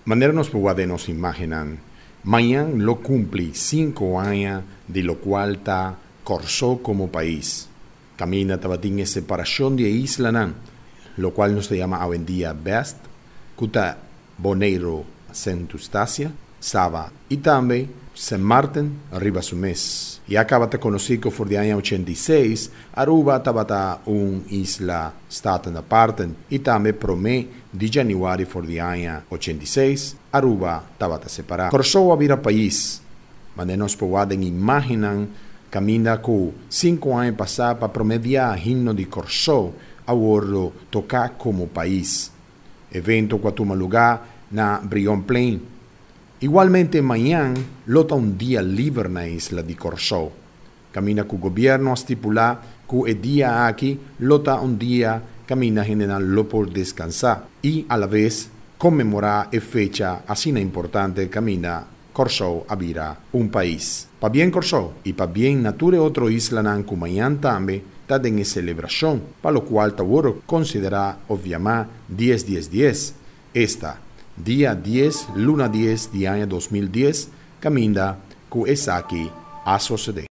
Manera nos por den nos imágennan, mañan lo kumpli 5 aña di lokual ta Kòrsou komo pais. Kaminda tabatin e separashon di islanan, lokual nos ta yama awendia BEST, ku ta Boneiru, Sint Eustatius, Saba i tambe Sint Maarten riba su mes. Ya kaba ta konosí ku for di aña 86 Aruba tabata un isla staten aparte i tambe promé di yanüari for di aña 86 Aruba tabata separá. Kòrsou a bira pais, manera nos por imaginá, kaminda ku 5 aña pasá pa promé biaha himno di Kòrsou a wòrdu toká komo pais. Evento ku a tuma lugá na Brionplein. Igualmente mañan lo ta un dia liber na isla di Kòrsou. Kaminda ku gobièrnu a stipulá ku e dia aki lo ta un dia kaminda hendenan lo por deskansá i a la bes konmemorá e fecha asina importante kaminda Kòrsou a bira un pais. Pabien, Kòrsou, i pabien na tur otro islanan ku mañan tambe ta den selebrashon, pa lokual ta konsiderá obviamente 10 10 10. Esta, dia 10, luna 10 di aña 2010, kaminda ku esaki a susedé.